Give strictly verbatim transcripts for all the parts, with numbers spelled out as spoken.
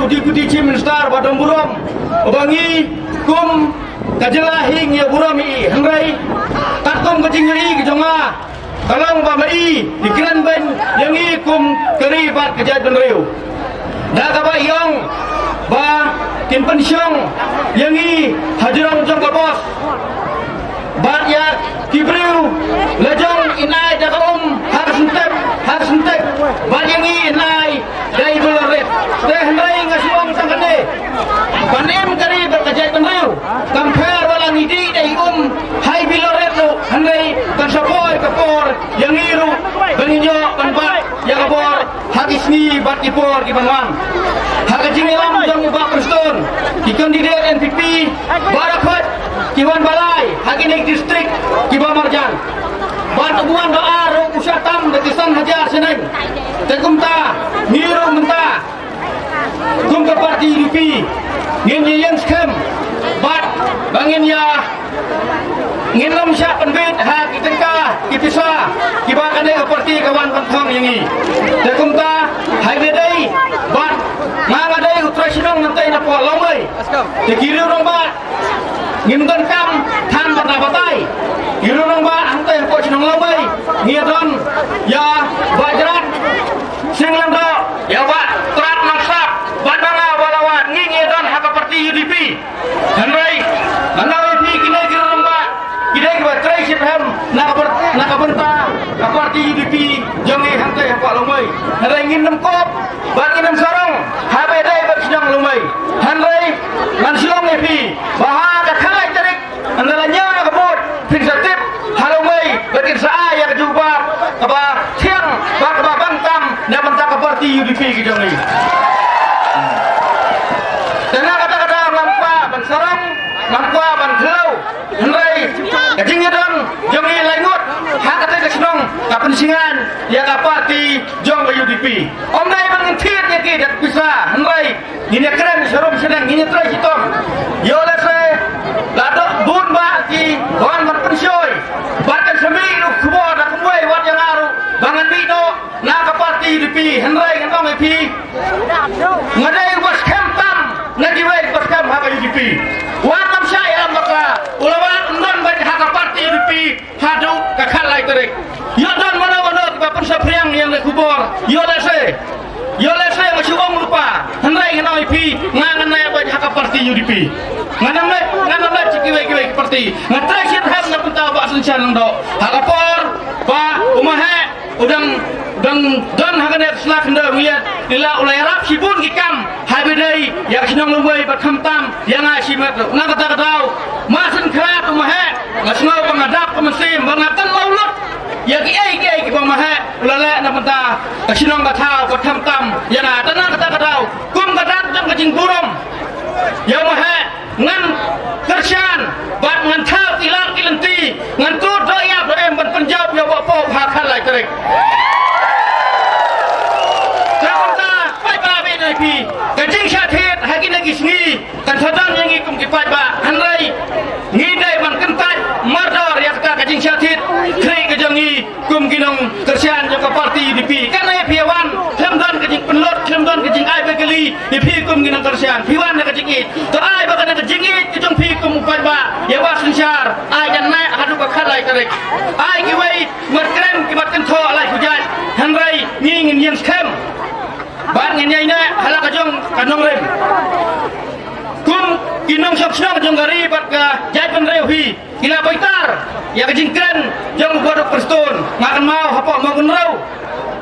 Deputy Chief Minister ba don burom, ba ngi kum ka jylla hi ngi burom ïa i, hynrei katkum ka jingïohi ka jong nga, ka long ba ma i i kren beiñ ïa ngi kum ka ri bad ka jaitbynriew. Da kaba i ong ba kin pynshong ïa ngi hajrong jong ka bos. Bad ïa ki briew la jong in ai da ka um ha ka syntep, ha ka syntep. Bad ïa ngi in ai da i ballot rit. Te hynrei nga shu ong tang kane, ban im ka ri bad ka jaitbynriew, kam pher ba la ngi dih da i um ha i ballot rit ruh, hynrei kan sa poi ka por ïa ngi ruh ba ngin ïoh ban bat ïa ka bor ha ki sngi bad ki por ki ban wan. Ha ka jingïalam jong i Bah Prestone, ki candidate N P P baroh khoit ki wan ba lai ha kine ki district kiba marjan. Bad u wan ba ar ruh u shah tam da ki san hajar shaneng. Te kumta ngi ruh mynta kum ka party U D P ngin ïa ïeng skhem bad ba ngin ïa, ngin ym shah pynbit ha ki tyngka ki pisa kiba kane ka party ka wan ban thong ïa ngi. Te kumta, ha kaba ïadei bad nga, nga dei u trai shnong nangtei napoh Lawmei. Te ki riew rangbah ngim donkam than bad na batai. Ki riew rangbah hangtei hapoh shnong Lawmei ngi don ïa Bah Jrat Sing Lyngdoh, ïa Bah Trat Nongslap bad ma nga Bah Lawad, ngi ngi don ha ka party U D P. Hynrei ngan ong ïa phi, kine ki riew rangbah ki dei kiba trei shitrhem na ka byn-, na ka bynta ka party U D P jong ngi hangtei hapoh Lawmei. Hynrei ngin nym kop bad ngin nym sarong haba ïadei bad shnong Lawmei. Hynrei ngan shu ong ïa phi ba ha ka khatlai tarik ynda la ñiaw ïa ka vote, phin sa tip ha Lawmei bad kin sa ai ïa ka jubab kaba thiang bad kaba bang tam na bynta ka party U D P ka jong ngi. Te na kata ka daw ngam kwah ban sarong, ngam kwah ban khlaw. Hynrei ka jingïadon jong ngi lai ngut ha kata ka shnong ka pynshngaiñ ïa ka party jong ka U D P. Ym dei ba ngin thied ïa ki da ka pisa, hynrei ngin ïa kren sharum shaneng, ngin ïa trei shitom. Ïoh lehse la don bun bah ki wan ban pynshoi bad kan sa mih ruh khubor da kumwei wat ïa nga ruh ba ngan mih noh na ka party U D P, hynrei ngan ong ïa phi, nga dei uba skhem tam na kiwei kiba skhem ha ka U D P. Wat nym shah ïalam bakla, u la wan ym don beit ha ka party U D P haduh ka khatlai tarik. Ïoh don mano mano kiba pynsaphriang ïa la khubor, ïoh lehse, ïoh lehse nga shu ong lypa, hynrei ngan ong ïa phi, nga ngan leit beit ha ka party U D P. Ngan ym leit, ngan ym leit sha kiwei kiwei ki party. Nga trei shitrhem na bynta Bah Synshar Lyngdoh. Ha ka por ba u Maheh u dang, dang don ha kane ka sla khyndew ngi ïa, ngi la, u la ïarap shibun ki kam ha ba ïadei ïa ka shnong Lawmei bad khamtam ïa nga shimet ruh. Na kata ka daw, Ma Synkhrat u Maheh, nga sngew ba nga dap ka mynsiem ba nga kynmaw lut ïa kiei kiei kiba u Maheh u la leh na bynta ka shnong ka thaw bad khamtam ïa nga. Te na kata ka daw, kum ka dak jong ka jingburom ïa u Maheh, ngan kyrshan bad ngan thaw ki lad ki lynti, ngan tuid doh ïap doh em ban pynjop ïa u Bah Poh ha ka khatlai tarik. Te kumta, paidbah, ba ïa phi, ka jingshah thied ha kine ki sngi kan sa don ïa ngi kum ki paidbah, hynrei ngi dei ban kyntait mardor ïa kata ka jingshah thied khlieh ka jong ngi kum ki nongkyrshan jong ka party U D P. Kane phi wan khlem don ka jingpynlut, khlem don ka jingai ba kali ïa phi kum ki nongkyrshan, phi wan da ka jingïeit. To ai ba kane ka jingïeit ka jong phi kum u paidbah ïa Bah Synshar, ai jan neh haduh ka khatlai tarik. Ai kiwei mat kren ki mat kynthoh lai khujat, hynrei ngi ngin ïeng skhem bad ngin ïaineh ha la ka jong ka nongrim. Kum ki nongshong shnong jong ka ri bad ka jaitbynriew hi, ki la bitar ïa ka jingkren jong u Bah Prestone. Nga kynmaw hapoh Mawkynrew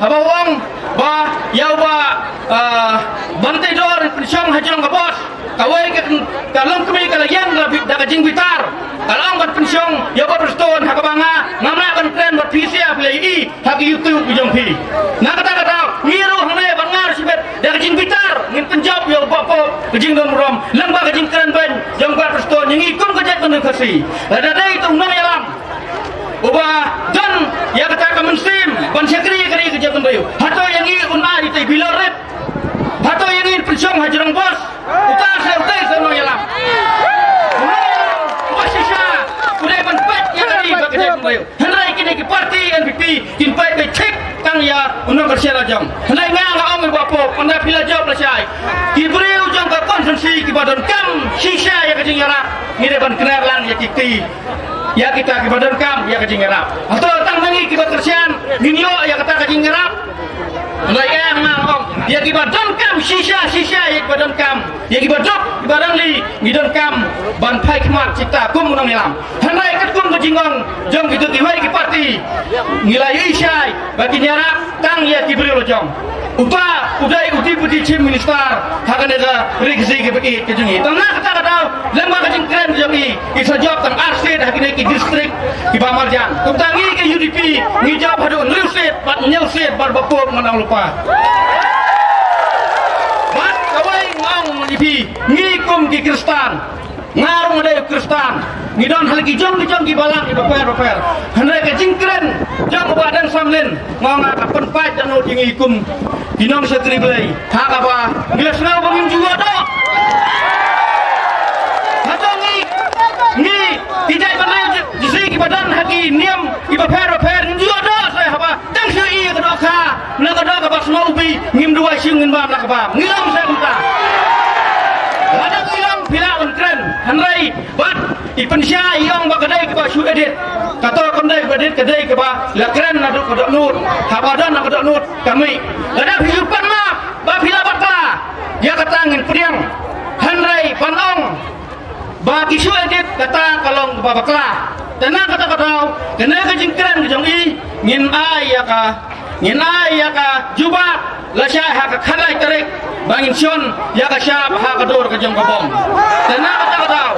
haba u ong ba ïa u Bah, ah, Banteidor pynshong hajrong ka bos, kawei ka, ka longkmie ka la ïeng da ka jingbitar. Ka la ong ban pynshong ïa u Bah Prestone ha kaba nga ngam lah ban kren bad phi sha phi la ïohi ha ka YouTube ka jong phi. Na kata ka daw ngi ruh hangne bad nga ruh shibit da ka jingbitar ngin pynjop ïa u Bah Poh ka jingdon burom lyngba ka jingkren beiñ jong u Bah Prestone ïa ngi kum ka jaitbynriew Khasi. Lada dei tu u nongïalam uba don ïa kata ka mynsiem ban shakri ïa ka ri ka jaitbynriew, hato ïa ngi un ai ïa uta i ballot rit? Hato ïa ngi un pynshong hajrong bos? Uta se uta se u nongïalam. U nongïalam uba shisha u dei ban peit ïa ka ri bad ka jaitbynriew. Hynrei kine ki party N P P kin peit beit thik tang ïa u nongkyrshan lajong. Hynrei nga nga ong ïa u Bah Poh, Ynda phi la jop lashai, ki briew jong ka constituency kiba donkam shisha ïa ka jingïarap, ngi dei ban kner lang ïa ki kti ïa kita kiba donkam ïa ka jingïarap. Hato tang ma ngi kiba kyrshan ngin ïoh ïa kata ka jingïarap? Hynrei ïa nga ong, ïa kiba donkam shisha, shisha ïa kiba donkam, ïa kiba duk, kiba rangli, ngi donkam ban phai khmat kita kum u nongïalam. Hynrei katkum ka jingong jong kito kiwei ki parti, ngi la ïohi shai ba kin ïarap tang ïa ki briew la jong. Uta u dei u Deputy Chief Minister ha kane ka ri Khasi kaba ïeit ka jong ngi. Tang na kata ka daw, lem bad ka jingkren jong i, i sa jop tang ar state ha kine ki district kiba marjan. Kumta ngi ka U D P ngi jop haduh hynriew state bad hynñiew state bad ba pop ngan ong lypa. Bad kawei nga ong ïa phi, ngi kum ki Khristan, nga ruh nga dei u Khristan, ngi don ha la ki jong ki jong ki balang kiba pher ba pher. Hynrei ka jingkren jong u Bah Deng Samlin, nga ong nga ka pynpait da nud ïa ngi kum ki nongshakri Blei. Ha kaba ngi la sngew ba ngim ju ïoh doh. Hato ngi, ngi ki jaitbynriew Khasi kiba don ha ki niam kiba pher ba pher ngim ju ïoh doh, sa haba tang shu i ka dohkha na ka doh kaba sngewbha, ngim duwai shuh, ngin bam na ka bam. Ngi long sa kumta. Lada ngi long phi lah ban kren. Hynrei bad i pynshai i ong ba ka dei kaba shu edit. Kato kam dei kaba edit, ka dei kaba la kren naduh ka dohnud. Haba don na ka dohnud ka mih. Lada phi ju pan map ba phi la bakla, ïa kata ngin pdiang. Hynrei ban ong ba ki shu edit, kata ka long kaba bakla. Te na kata ka daw, kane ka jingkren ka jong i, ngin ai ïa ka, ngin ai ïa ka jubab lashai ha ka khatlai tarik ba ngin shon ïa ka shap ha ka dur ka jong ka bom. Te na kata ka daw,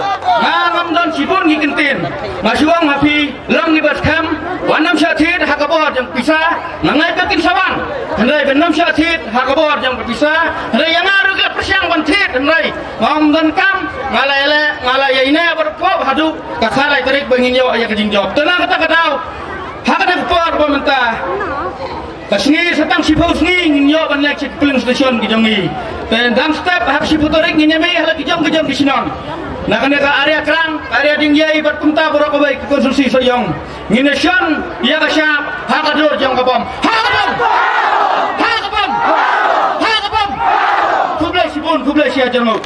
nga ngam don shibun ki kyntien, nga shu ong ha phi, long ngi ba skhem, wat nym shah thied ha ka bor jong pisa. Nangne ba kin sa wan, hynrei ba nym shah thied ha ka bor jong ka pisa. Hynrei ïa nga ruh ka pyrshang ban thied, hynrei ngam donkam, nga la ïaleh, nga la ïaineh bad pop haduh ka khatlai tarik ba ngin ïoh ïa ka jingjop. Te na kata ka daw, ha kane ka por ba mynta, ka sngi sa tang shiphew sngi ngin ïoh ban leit sha ki polling station ki jong ngi. Te dang step ha ka shiphew tarik ngin ïa mih ha la ki jong ki jong ki shnong. Na kane ka area Krang, ka area Dingiei bad kumta baroh kawei ka constituency Sohiong, ngin ïa shon ïa ka shap ha ka dur jong ka bom. Ha ka bom! Ha ka bom! Ha ka bom! Khublei shibun, khublei shihajar nguh.